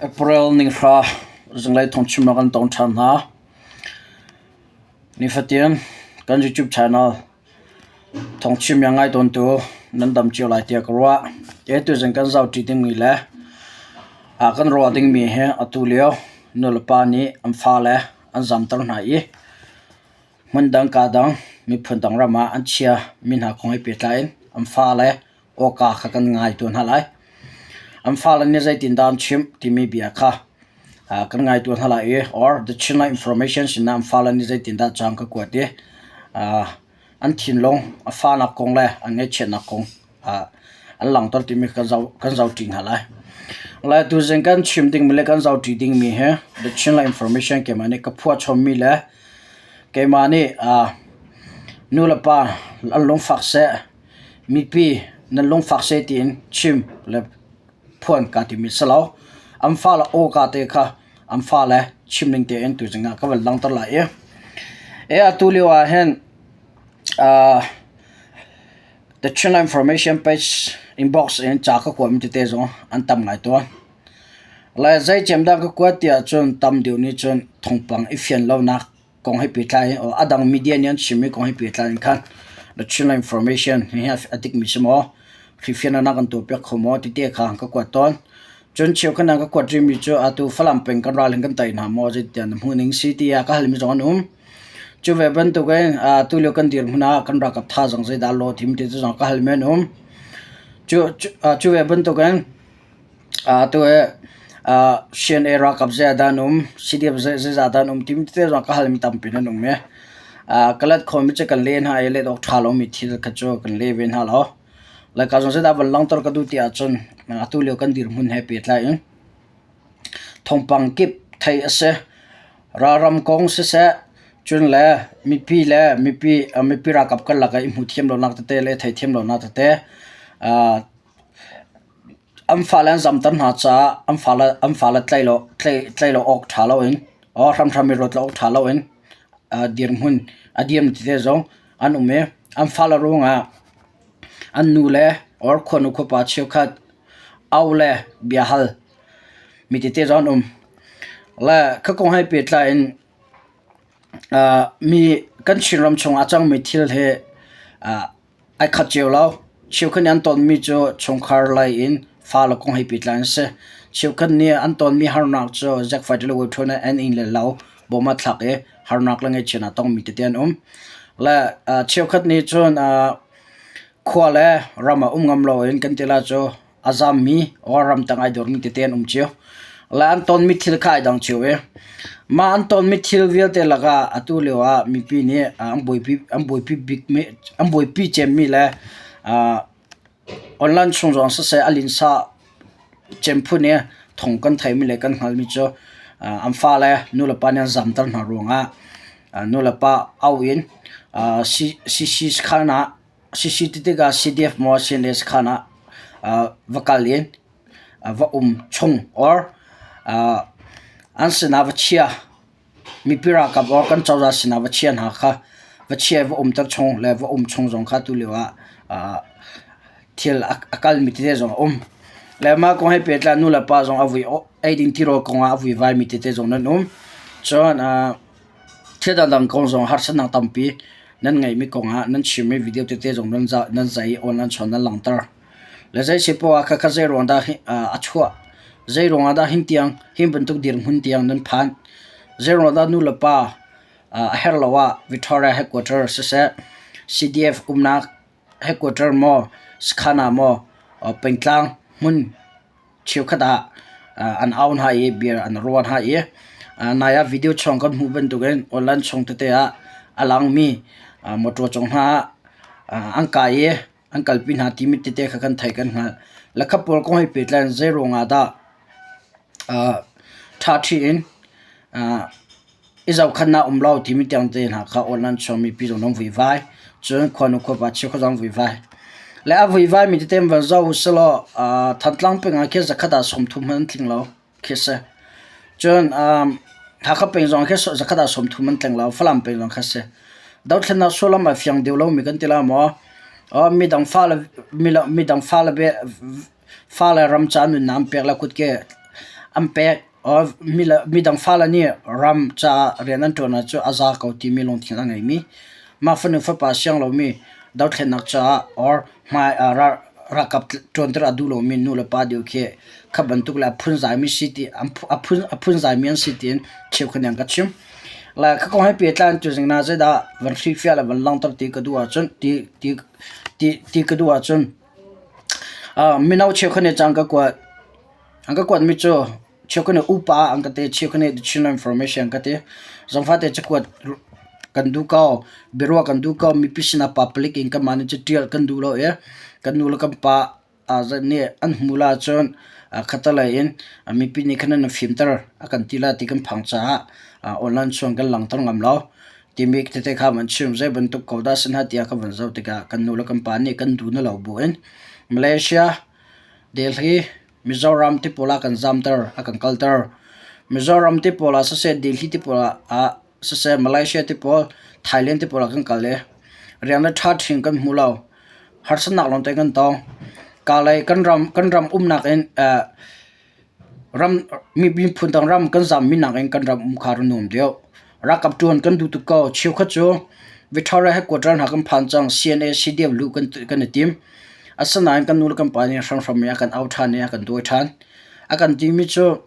April ninghra zinglei thawngchimnak kan tong ṭhan hna. Nifatin kan YouTube channel thawngchim ya ngai tawntu nan dam cio lai tiah ka ruah. E tuzing kan zohṭi dingmi le a kan ruah dingmi hi atu lio nulepa nih an fale an zamter hna i hmundang kaa dang miphun dang ram ah an chia mi hna kong he pehtlai in an fale awka kha kan ngai tuan hna lai. An fale nih zeitindah an chimh timi bia kha kan ngai tuan hna lai i or the Chinland information sinah an fale nih zeitindah caan ka kuat i an thinlung a fahnak kong le an ngaihchiatnak kong an langhter timi kan zoh kan zohṭi hna lai. Lai tuzing kan chim dingmi le kan zohṭi dingmi hi the Chinland information keimah nih ka phuah chommi le keimah nih nu le pa an lungfak seh Mipi nan lungfak seh tiin chim le phuan kaa timi si lo. An fale awka te kha an fale chim ning tein tuzing ah ka van langhter lai i. E atu lio ah hin the Chinland Information page inbox in ca ka kuami tete zong an tam ngai tawn. Le zei cem dah ka kuat tiah cun tam deuh nih cun thawngpang i fian lonak kong he pehtlai in a dang media nih an chimmi kong he pehtlai in khan the Chinland information hi a dikmi si maw hrifian kan tuahpiak kho maw ti te kha ka kuat tawn. Cun cheukhat ka kuat rihmi cu atu Falam peng kan ral in kan tei hna maw zeitiah na hmuh ning si tiah ka halmi zong an um. Cu ve bantukin atu lio kan dirhmun ah kan ralkap thazaang zeidah law thim ti zong ka halmi an um. Cu ve bantukin Atu hi CNA ralkap zeidah an um, CDF zeizah dah an um timi tete zong ka halmi tampi nan um i ka let khawhmi cu kan leh hna i let awk ṭha lomi thil kha cu kan leh ve hna lo. Laica zong zeidah van langhter ka duh ti ahcun atu lio kan dirhmun he pehtlai in thawngpang kip theih a si. Ralram kong siseh, cun le mipi le mipi mipi ralkap karlak ah i hmuhthiam lonak tete le theithiam lonak tete An fale an zamter hna caah an fale tlaih lo awk ṭha loin hramhram i ruat lo awk ṭha loin dirhmun a dirmi tete zong an um i an fale ruangah an nu le or khuanu khuapa cheukhat au le bia hal mi tete zong an um. Le kha kong he pehtlai in mi kan Chinram chungah a cangmi thil hi Ai khat cio lo. Cheukhat nih an tonmi cu chungkhar lei in fale kong he pehtlai an si. Cheukhat nih an tonmi harnak cu zaikfai le weṭhuan an inn le lo bawm ah thlak i harnak le ngaihchiatnak a tongmi tete an um. Le cheukhat nih cun khua le ram ah um ngam loin kan ti lai cu a zammi or ramtang ai dormi tete an um cio. Le an tonmi thil kha ai dang cio i mah an tonmi thil vialte lakah atu lio ah mipi nih an buaipi an buaipi bikmi an buaipi cemmi le online chung zong siseh a linsa cem phun i thawng kan theihmi le kan hngalhmi cu an fale nulepa nih an zamter hna ruangah nulepa au in CC sakhan ah CC ti tikah CDF maw CNA sakhan ah va kal in va um chung or an sinah va chia mipi ralkap or kan cozah sinah va chia hna kha va chia i va umter chung le va um chung zong kha tulio ah thil a kalmi tete zong a um. Le mah kong he pehtlai nu le pa zong a vui eiding tirawl kong ah a vuivaimi tete zong nan um. Cun Thil dangdang kong zong harsatnak tampi nan ngeihmi kongah nan chimmi video tete zong nan zai i online chawn nan langhter. Le zei si poah ah khakha zei ruang dah a chuah, zei ruangah dah hin tiang hin bantuk dirhmun tiang nan phan, zei ruang dah nu le pa a herh lo ah Victoria headquarter siseh, CDF umnak headquarter maw, sakhan ah maw, pengtlang hmun cheukhat ah an au hna i beer an ruah hna i nai ah video chung kan hmuh bantukin online chung tete ah a langmi motor cung hna ah an kai i an kalpi hna timi tete kha kan theih kan hngalh. Lakha pawl kong he pehtlai in zei ruangah dah ṭhaṭhi in I zohkhanhnak um lo timi tiang te hna kha online chung mipi zong an vuivai. Cun khuanu khuapa cheukhat zong an vuivai. Le a vuivai mi tete van zoh usih law Thantlang peng ah khin zakhat ah 30 hmanh an tling lo khi si. Cun Hakha peng zong khi zakhat ah 30 an tling lo. Falam peng zong kha si. Dothlennak sullam a fiang deuh lomi kan ti la maw? Midang fale midang fale fale ram ca nunnak an pek le kutke. an pek midang fale nih ram caah rian an ṭuan ahcun a za ko timi lungthin a ngeimi mah fanu fapa siang lomi dothlennak caah or hmai ralkap ṭuanter a duh lomi nu le pa deuh khi kha bantuk le a phunzaimi si ti a phunzaimi an si tiin cheukhat nih an ka chim. Le kha kong he pehtlai in tuzing ah zeidah van hrilhfiah le van langhter ti ka duh ahcun ti ti ti ti ka duh ahcun mino cheukhat nih caan ka kuat. An ka kuatmi cu cheukhat nih upa an ka ti, cheukhat nih The Chinland Information an ka ti. Zangfate cakuat kan duh ko, biaruah kan duh ko, mipi sinah public in kanmah nih catial kan duh lo i kan nu le kan pa nih an hmuh la ahcun khattelei in mipi nih khan an fimter a kan ti la ti kan phang caah online chung kan langhter ngam lo timi tete kha van chim. Zei bantuk ko dah si hna tiah ka van zoh tikah kan nu le kan pa nih kan duh na lo buin Malaysia, Delhi, Mizoram ti pawl ah kan zamter, a kan kalter. Mizoram ti pawl ah siseh, Delhi ti pawl ah siseh, Malaysia ti pawl, Thailand ti pawl ah kan kal i rian le ṭha ṭhing kan hmu lo. Harsatnak lawngte kan tong. Kalay kan ram kan ram umnak in ram miphun dang ram kan zammi nakin kan ram um kha a nuam deuh. Ralkap ṭuan kan duh tuk ko. Cheukhat cu Victoria headquarter hna kan phan cang. CNA, CDF luh kan kan i tim. Asinain kan nu le kan pa nih hramhram in a kan auh ṭhan i a kan dawi ṭhan. A kan timi cu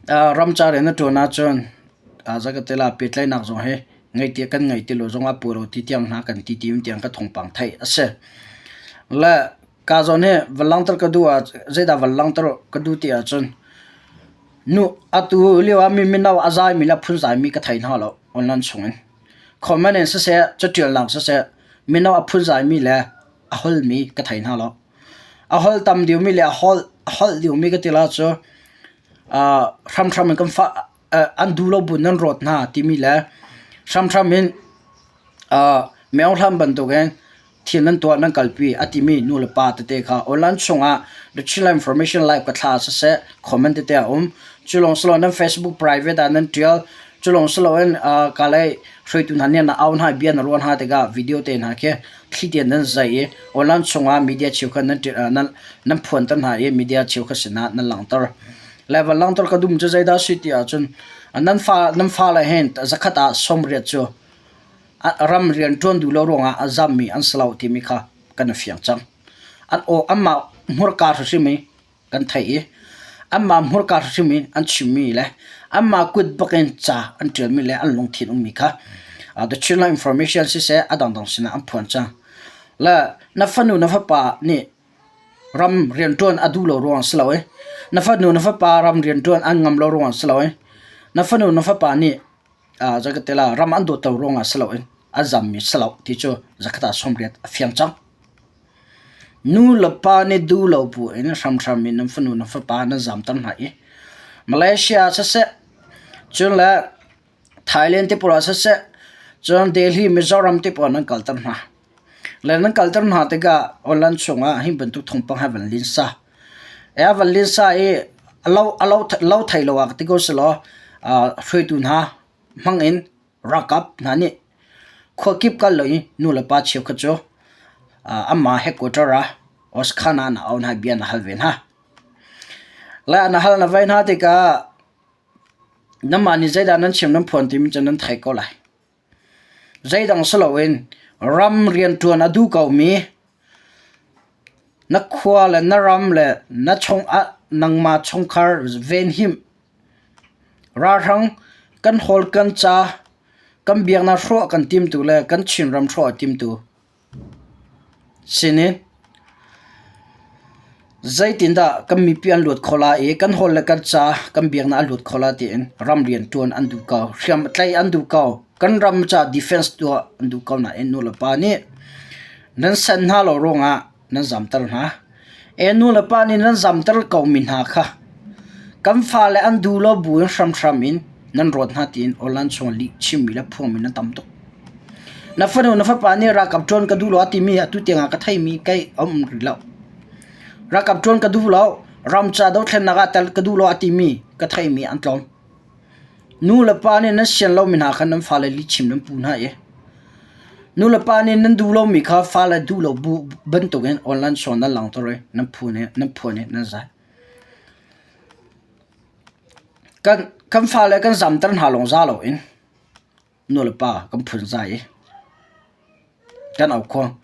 ram ca rian na ṭuan ahcun zakatela pehtlaihnak zong hi ngei ti kan ngei ti lo zongah pu lo ti tiang hna kan ti ti tiang ka thawngpang theih a si. Le ka zawn hi van langhter ka duh ah zeidah van langhter ka duh ti ahcun nu atu lio ah mi mino a zaimi le a phunzaimi ka thei hna lo online chungin. Comment in siseh, catialnak siseh, mino a phunzaimi le a holmi ka thei hna lo. A holh tam deuhmi le a holh a holh deuhmi ka ti la cu hramhram in kan fah an duh lo bu nan rawt hna timi le hramhram in miohlam bantukin thil nan tuah nan kalpi a timi nu le pa tete kha online chungah The Chinland Information Live ka thla siseh comment tete a um. Cu lawng si loin nan Facebook private ah nan tial. Cu lawng si loin kalei hruaitu hna nih na au hna bia na ruah hna tikah video te hna khi thli tein nan zai i online chungah media cheukhat nan nan nan phuanter hna i media cheukhat sinah nan langhter. Le van langhter ka dum cu zeidah si ti ahcun nan fa nan fale hin zakhat ah 80 cu ram rian ṭuan duh lo ruangah a zammi an si lo timi kha kan i fiang cang. An aw anmah hmurka hrimhrim i kan theih i anmah hmurka hrimhrim i an chimmi le anmah kut bak in ca an ṭialmi le an lungthin ummi kha The Chinland Information siseh a dangdang sinah an phuan cang. Le na fanu na fapa nih ram rianṭuan a duh lo ruang si lo i na fanu na fapa ram rianṭuan an ngam lo ruang si lo i na fanu na fapa nih Zakatela ram an dawt lo ruangah si loin a zammi si lo ti cu zakhat ah 80 a fiang cang. Nu le pa nih duh lo bu in hramhram in nan fanu nan fapa nan zamter hna i Malaysia ah siseh, cun le Thailand te pawl ah siseh, cun Delhi, Mizoram te pawl nan kalter hna. Le nan kalter hna tikah online chungah hi bantuk thawngpang hi van linsa. E a van linsa i a lo a lo lo thei lo ah ti ko selaw hruaitu hna hmang in ralkap hna nih khuakip kal lo i nu le pa cheukhat cu anmah headquarter ah Oskhana ah na au hna i bia na hal ve hna. Le na hal na vai hna tikah nanmah nih zeidah nan chim nan phuan timi cu nan thei ko lai. Zeidang si loin ram rianṭuan a duh komi na khua le na ram le na chung ah nangmah chungkhar venhim ralhrang kan hawl kan ca kan biaknak hrawh kan timtu le kan Chinram hrawh a timtu Sinin zeitindah kan mipi an luat kho lai i kan hawl le kan ca kan biaknak a luat kho lai tiin ram rianṭuan an duh ko, hriam tlaih an duh ko, kan ram ca defense tuah an duh ko nain nulepa nih nan sanh hna lo ruangah nan zamter hna. E nulepa nih nan zamter komi hna kha kan fale an duh lo buin hramhram in nan rawt hna tiin online chung lih chimmi le phuangmi nan tam tuk. Na fanu na fapa nih ralkap ṭuan ka duh lo a timi atu tiangah ka theimi kei a um rih lo. Ralkap ṭuan ka duh lo, ram ca dothlennak ah tel ka duh lo a timi ka theimi an tlawm. Nu le pa nih nan sian lomi hna kha nan fale lihchim nan puh hna i nu le pa nih nan duh lomi kha fale duh lo bu bantukin online show nan langhter i nan phu nih nan phuan i nan zai. Kan fale kan zamter hna lawng za loin nulepa kan phunzai i kan au kho.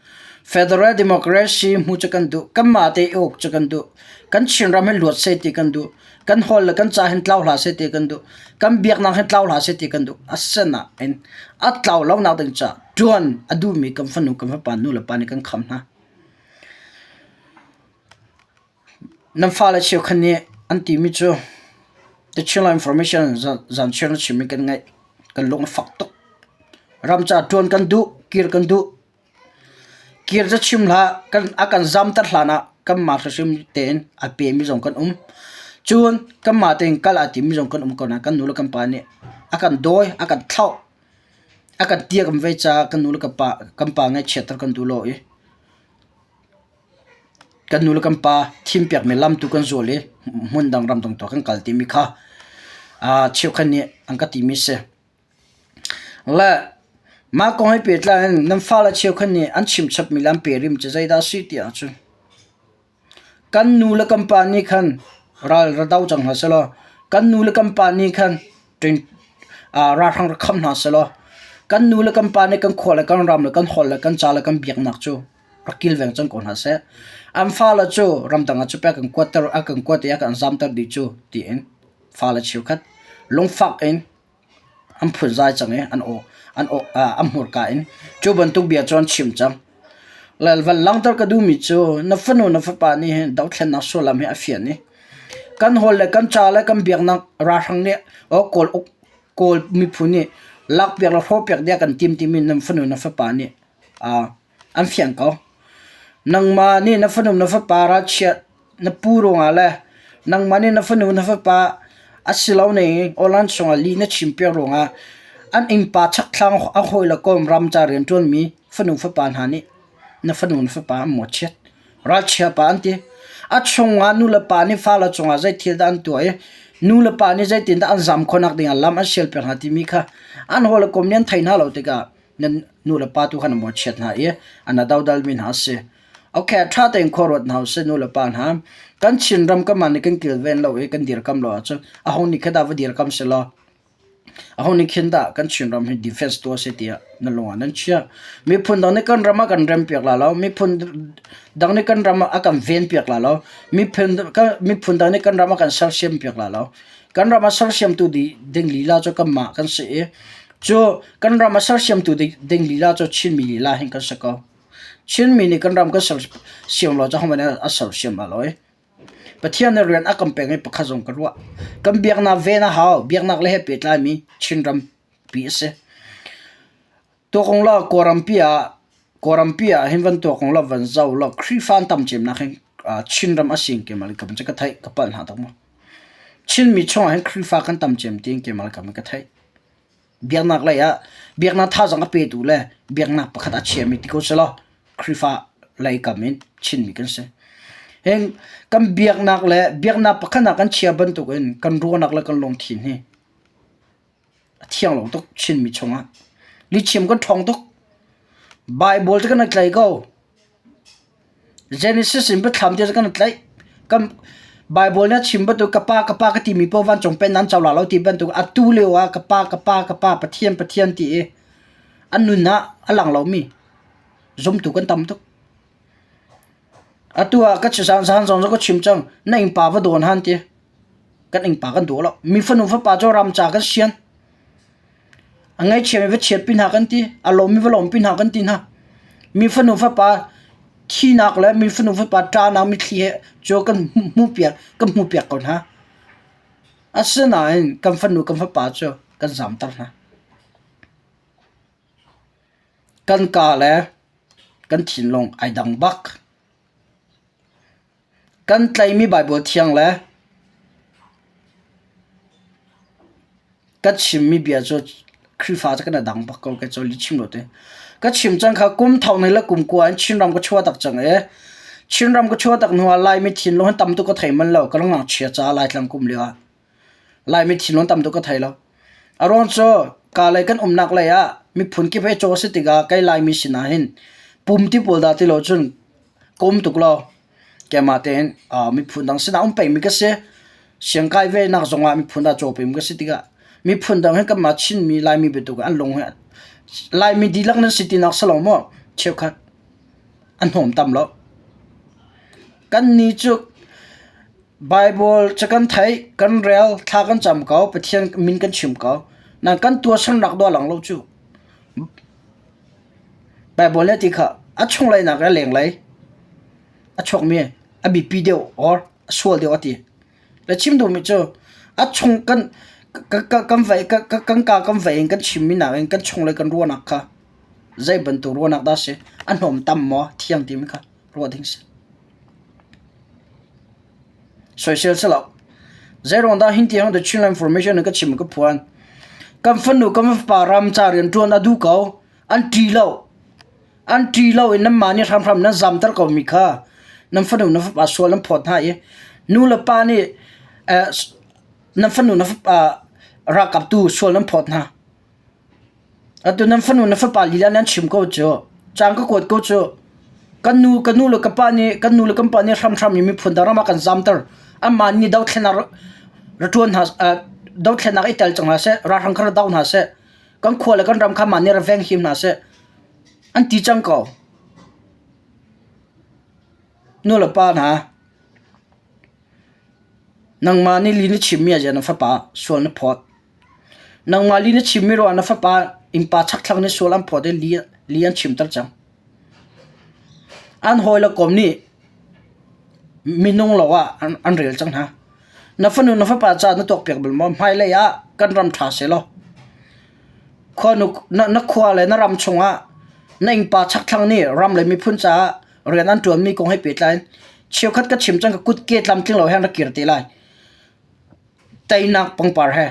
Federal Democracy hmu cu kan duh. Kanmah te i uk cu kan duh. Kan Chinram hi luat seh ti kan duh. Kan hawl le kan ca hin tlau hlah seh ti kan duh. Kan biaknak hin tlau hlah seh ti kan duh. Asinain a tlau lonak ding caah ṭuan a duhmi kan fanu kan fapa nulepa nih kan kham hna. Nan fale cheukhat nih an timi cu The Chinland Information zanchiar na chimmi kan ngaih. Kan lung a fak tuk. Ram ca ṭuan kan duh, kir kan duh. Kir ca chim hlah, kan, a kan zamter hlan ah kanmah hrimhrim tein a pemi zong kan um. Cun kanmah tein kal aa timmi zong kan um ko nain kan nu le kan pa nih a kan dawi, a kan thlauh, a kan tia kan vei caah kan nu le kan pa, kan pa ngaihchiatter kan duh lo i Kan nu le kan pa thimpiakmi lam tu kan zul i hmundang ramdang tu ah kan kal timi kha cheukhat nih an ka timi a si. Le mah kong he pehtlai in nan fale cheukhat nih an chimchapmi le an pe rihmi cu zeidah a si ti ahcun kan nu le kan pa nih khan ral ra do cang hna sehlaw kan nu le kan pa nih khan ralhrang rak kham hna sehlaw kan nu le kan pa nih kan khua le kan ram le kan holh le kan ca le kan biaknak cu rak kilveng cang ko hna seh. An fale cu ramdang ah cu pek an kuatter a kan kuat i a kan zamter dih cu tiin fale cheukhat lungfak in an phunzai cang i an aw an aw an hmurka in cu bantuk bia cu an chim cang. Le van langhter ka duhmi cu na fanu na fapa nih hin dothlennak sullam hi a fian i kan hawl le kan ca le kan biaknak ralhrang nih aw kawl uk kawl miphun nih lakpiak le hrawhpiak dih a kan tim timi nan fanu na fapa nih an fiang ko. Nangmah nih na fanu na fapa ralchiat na pu ruangah le nangmah nih na fanu na fapa a si lo ning awlan chungah lih na chimpiak ruangah an innpa chakthlang a hawi le kawm ram ca rianṭuanmi fanu fapa hna nih na fanu na fapa an mawhchiat. Ralchia pa an ti. A chungah nu le pa nih fale cungah zei thil dah an tuah i nu le pa nih zeitindah an zam khawhnak dingah lam an sialpiak hna timi kha an hawi le kom nih an thei hna lo tikah nan nu le pa tu khan a mawhchiat hna i an a dodalmi hna a si. Okay, ṭha tein khua ruat hna usih nu le pa hna. Kan Chinram kan mah nih kan kilven lo i kan dirkam lo ahcun aho nih kha dah va dirkam si law aho nih khin dah kan Chinram hi defense tuah seh tiah na lung ah nan chiah. Miphun dang nih kan ram ah kan rempiak la lo, miphun dang nih kan ram ah a kan venpiak la lo, miphun miphun dang nih kan ram ah kan sersiampiak la lo. Kan ram a sersiamtu ding lila cu kanmah kan si i cu kan ram a sersiamtu ding lila cu Chinmi lila hin kan si ko. Chinmi nih kan ram kan sersiam lo cu ahohmanh a sersiam bal lo i Pathian nih rian a kan pek i pakhat zong ka ruah. Kan biaknak ven a hau. Biaknak le he pehtlaimi Chinram pi a si. Tuakong law Kawlrampi ah Kawlrampi ah hin van tuakong law van zoh law Khrihfa an tam cemnak hin Chinram a si in keimah le ka ka theih ka palh hna tak maw. Chinmi chungah hin Khrihfa kan tam cem tiin keimah le ka ka theih. Biaknak lei ah biaknak thazaang a petu le biaknak pakhat a chiami ti ko selaw Khrihfa lei kam in Chinmi kan si. Hin kan biaknak le biaknak pakhat ah kan chia bantukin kan ruahnak le kan lungthin hi A thiang lo tuk Chinmi chungah. Lihchim kan ṭhawng tuk. Bible cu kan i tlaih ko. Genesis in biathlam te cu kan i tlaih. Kan Bible nih a chim bantuk ka pa ka pa ka timi paoh vancung pen an co la lo ti bantuk atu lio ah ka pa ka pa ka pa Pathian Pathian ti i an nun ah a lang lomi zumtu kan tam tuk. Atu ah ka zan zong cu ka chim cang na innpa va dawn han ti. Kan innpa kan daw lo. Mi fanu fapa cu ram ca kan sian. A ngaihchiami va chiatpi hna kan ti. A lawmmi va lawmpi hna kan ti hna. Mi fanu fapa thinak le mi fanu fapa ṭahnak mitthli he cu kan hmuhpiak kan hmuhpiak ko hna. Asinain kan fanu kan fapa cu kan zamter hna. Kan kaa le kan thinlung ai dang bak. Kan tlaihmi Baibal thiang le ka chimmi bia cu Khrihfa cu kan i dang bak ko kei cu lihchim lo ti. Ka chim cang kha kum thong le kum kua in Chinram ka chuah tak cang i Chinram ka chuah tak hnu ah Laimi thinlung hi tam tuk ka thei manh lo. Ka ngakchia caah Laitlang kum lio ah. Laimi thinlung tam tuk ka thei lo. A ruang cu ka lei kan umnak lei ah miphun kip he caw si tikah kei Laimi sinah hin pum ti pawl dah ti lo cun ka um tuk lo. Keimah tein miphun dang sinah um pengmi ka si. Siangkai ve nak zongah miphun ah cawpim ka si tikah miphun dang he kanmah Chinmi Laimi bantuk an lung he Laimi dihlak nan si tinak si lo maw cheukhat an hnawm tam lo. Kannih cu Baibal cu kan theih, kan rel, thla kan cam ko, Pathian min kan chim ko. Nain kan tuahsernak dawh lang lo cu. Baibal nih a ti kha a chunglei nak le lenglei a chuakmi a biapi deuh or a sual deuh a ti. Le chim duhmi cu a chung kan kan vei kan ka kan vei in kan chimmi nakin kan chunglei kan ruahnak kha zei bantuk ruahnak dah a si, a hnawm tam maw thiang timi kha ruah ding a si. Soisel si lo. Zeiruang dah hin tiang The Chinland Information in ka chim ka phuan. Kan fanu kan fapa ram ca rian ṭuan a duh ko. An ṭi lo. An ṭi lo i nanmah nih hramhram nan zamter ko mi kha nan fanu nan fapa sual nan phawt hna i nu le pa nih nan fanu nan fapa ralkap tu sual nan phawt hna. Atu nan fanu na fapa lila nan chim ko cu. Cang ka kuat ko cu. Kan nu ka nu le ka pa nih kan nu le kan pa nih hramhram in miphun dang ram ah kan zamter. Anmah nih dothlenak ra ṭuan hna dothlenak i tel cang hna seh, ralhrang kha ra do hna seh. Kan khua le kan ram kha mah nih ra veng him hna seh. An ti cang ko. Nu le pa hna, nangmah nih li na chimmi ah na fapa sual na phawt. Nangmah li na chimmi ruangah na fapa innpa chakthlang nih sual an phawt i li, li an chimter cang. An hawile kom nih minung lo ah an, an rel cang hna. Na fanu na fapa caah na tuakpiak bal maw? Hmailei ah kan ram ṭha sehlaw khua nu, na, na khua le na ram chungah na innpa chakthlang nih ram le miphun caah rian an ṭuanmi kong he pehtlai in cheukhat ka chim cang ka kutke tlamtling lo he an rak kir te lai. Teinak pangpar he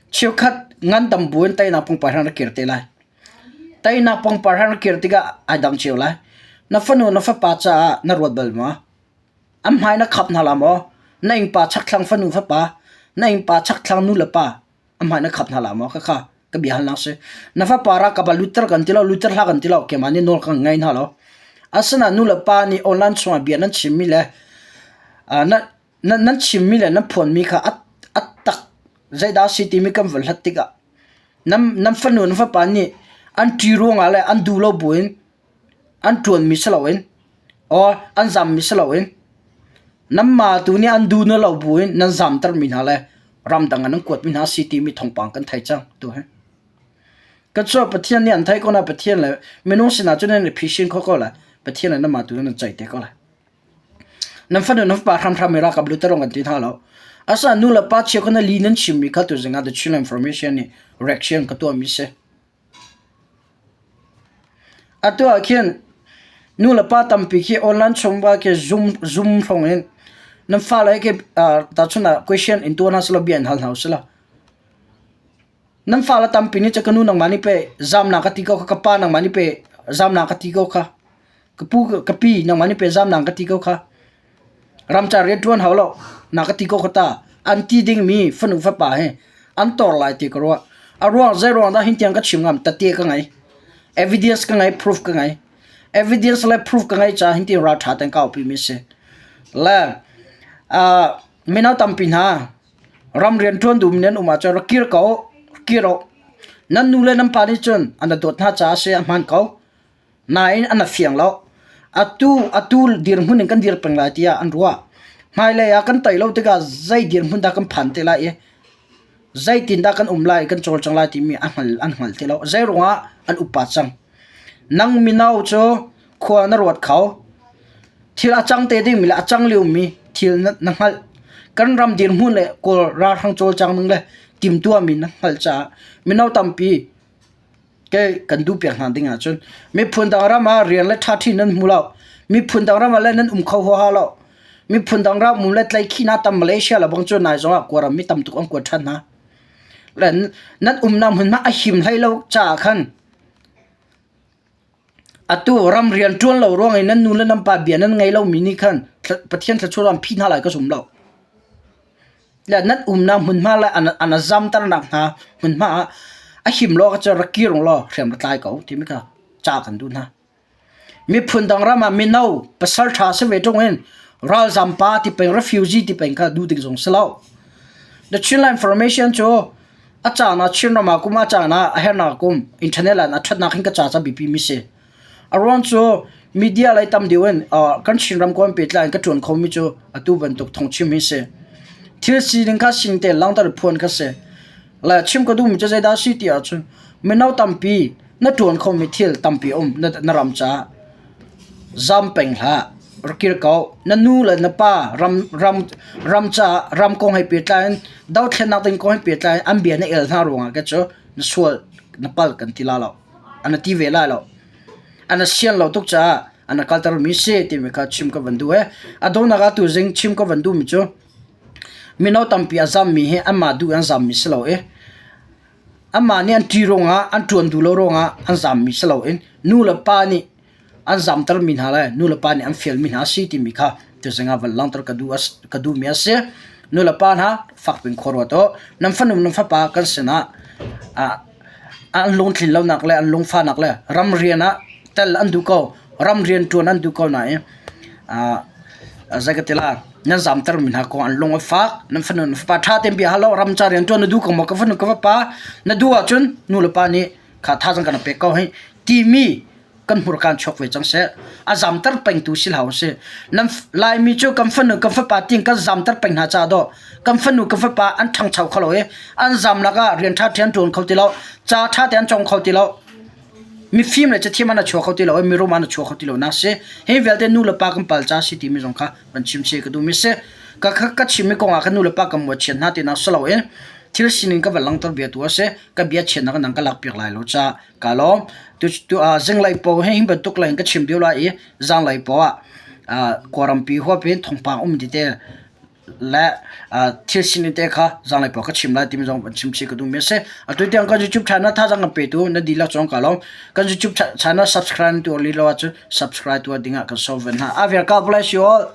cheukhat ngandam buin teinak pangpar he an rak kir te lai. Teinak pangpar he an rak kir tikah ai dang cio lai. Na fanu na fapa caah na ruat bal maw? An hmai na khap hna la maw? Na innpa chakthlang fanu fapa, na innpa chakthlang nu le pa an hmai na khap hna la maw? Khakha ka bia halnak si. Na fapa ra ka ba lutter kan ti lo, lutter hlah kan ti lo, keimah nih nawl kan ngei hna lo. Asinain nu le pa nih online chungah bia nan chimmi le na nan chimmi le nan phuanmi kha a tak zeidah a si timi kan van hlat tikah nan fanu nan fapa nih an ṭi ruangah le an duh lo buin an ṭuanmi si loin or an zammi si loin nanmah tu nih an duh na lo buin nan zamtermi hna le ramdang ah nan kuatmi hna a si timi thawngpang kan thei cang tu hi. Ka cu Pathian nih an theih ko na Pathian le minung sinah cun nan i phisin kho ko lai. Pathian le nanmah tu nan ceih te ko lai. Nan fanu nan fapa hramhram i ralkap lutter an ti hna lo. Asa nu le pa chia kha na li nan chimmi kha tuzing ah The Chin Information nih reaction ka tuahmi si. Atu ah khin nu le pa tampi khi online chung ba khi zoom zoom hrawng in nan fale khi tahchun ah question in tuah hna selaw bia in hal hna usila. Nan fale tampi nih cun ka nu nangmah nih pei zamnak ka ti ko kha, ka pa nangmah nih pei zamnak ka ti ko kha, ka pu ka pi nangmah nih pei zamnak ka ti ko kha, ramcar rianṭuan hau lo na ka ti ko kha ta an ti dingmi fanu fapa hi an tor lai ti ka ruah. A ruang zei ruang dah hin tiang ka chim ngam tate ka ngei. Evidence ka ngei, proof ka ngei. Evidence le proof ka ngei caah hin ti ralṭha ten ka aupi mi si. Le uh, mino tampi hna Ram rianṭuan duhmi nan um ahcun rak kir ko, kir u. Nan nu le nan pa nih cun an dawt hna caah a si a hmaan ko. Nain an fiang lo. Atu atu dirhmun in kan dir peng lai tiah an ruah. Hmailei ah kan tei lo tikah zei dirhmun dah kan phan te lai i zeitindah kan um lai, kan cawlcang lai timi a hngal an hngal ti lo. Zeiruangah an upa cang. Nang mino cu khua na ruat kho. Thil a cang te dingmi le a cang liomi thil na hngalh. Kan ram dirhmun le Kawl ralhrang cawlcang ning le timhtuahmi na hngalh caah mino tampi ke kan duhpiak hna ding ahcun miphun dang ram ah rian le ṭhaṭhi nan hmu lo. Miphun dang ram ah le nan um kho huaha lo. Miphun dang ram um le tlaihkhih tam Malaysia le bang cu nai zong ah Kawlram mi tam tuk an kuat ṭhan hna. Le nan umnak hmunhma a him hlei lo caah khan Atu ram rian ṭuan lo ruang i nan nu le nan pa bia nan ngei lomi nih khan Pathian thluachuah an phih hna lai ka zum lo. Le nan umnak hmunhma le an a zamternak hna hmunhma ah a him lo ka cu rak kir law hriam ra tlai ko timi kha ca kan duh hna. Miphun dang ram ah mino pasal ṭha si ve ṭung in ralzam pa ti peng refugee ti peng kha duh ding zong si lo. The Chinland Information cu a caan ah Chinram ah kum a caan ah a hernak kum internet ah a ṭhatnak hin ka ca ca biapi mi si. A ruang cu media lei tam deuh in kan Chinram kong pehtlai in ka ṭuan khomi cu atu bantuk thawngchim hi si. Thil sining kha sing tein langhter i phuan kha si. Le chim ka duhmi cu zeidah a si ti ahcun mino tampi na ṭuan khomi thil tampi a um na ram caah. Zam peng hlah. Rak kir ko. Na nu le na pa ram, ram, ram caah ram kong he pehtlai in dothlennak ding kong he pehtlai in an bia na el hna ruangah kei cu na sual na palh kan ti la lo. An ti ve lai lo. An sian lo tuk caah an kalter mi si timi kha chim ka van duh e. A donghnak ah tuzing chim ka van duh mi cu mino tampi a zam mi hi anmah duh in an zam mi si lo i anmah nih an ṭih ruangah an ṭuan duh lo ruangah an zam mi si loin nu le pa nih an zamtermi hna le nulepa nih an fialmi hna a si timi kha tuzing ah van langhter ka duh ka duhmi a si. Nulepa hna fak pin khua ruat u. Nan fanu nan fapa kan sinah an lungtlin lonak le an lungfahnak le ramrian ah tel an duh ko. Ramrian ṭuan an duh ko nain zei ka ti la nan zamtermi hna kong an lung a fak. Nan fanu nan fapa ṭha tein bia hal u. Ram ca rian ṭuan na duh ko maw ka fanu ka fapa na duh ahcun nulepa nih kha thazaang kan pek ko hih timi kan hmurka chuak ve cang seh. A zamter pengtu si hlah usih. Nan Laimi cu kan fanu kan fapa ting kan zamter peng hna ca dawh kan fanu kan fapa an ṭhangcho kho lo i an zam lakah rian ṭha ṭhian ṭuan kho ti lo, ca ṭha te an cawng kho ti lo, mifim le cathiam an chuak kho ti lo i mirum an chuak kho ti lo nak si. Hi vialte nu le pa kan pal ca si timi zong kha van chim si ka duhmi si. Ka ka chimmi kong ah kan nu le pa kan muachiat hna tinak si loin thil sining ka van langhter bia tu a si. Ka bia chiatnak nang ka lakpiak lai lo ca Ka lawm. Tu tu ah zinglei paoh hi hi bantuk lei in ka chim deuh lai i zanglei paoh ah Kawlrampi huap in thawngpang um ti te le thil sining te kha zanglei paoh ka chim lai timi zong van chim chih ka duhmi a si. Atu tiang kan YouTube channel thazaang kan petu na dihlak cungah ka lawm. Kan YouTube channel subscribe na tuah rih lo ahcun subscribe tuah dingah kan sawm ve hna. A vial God bless you all.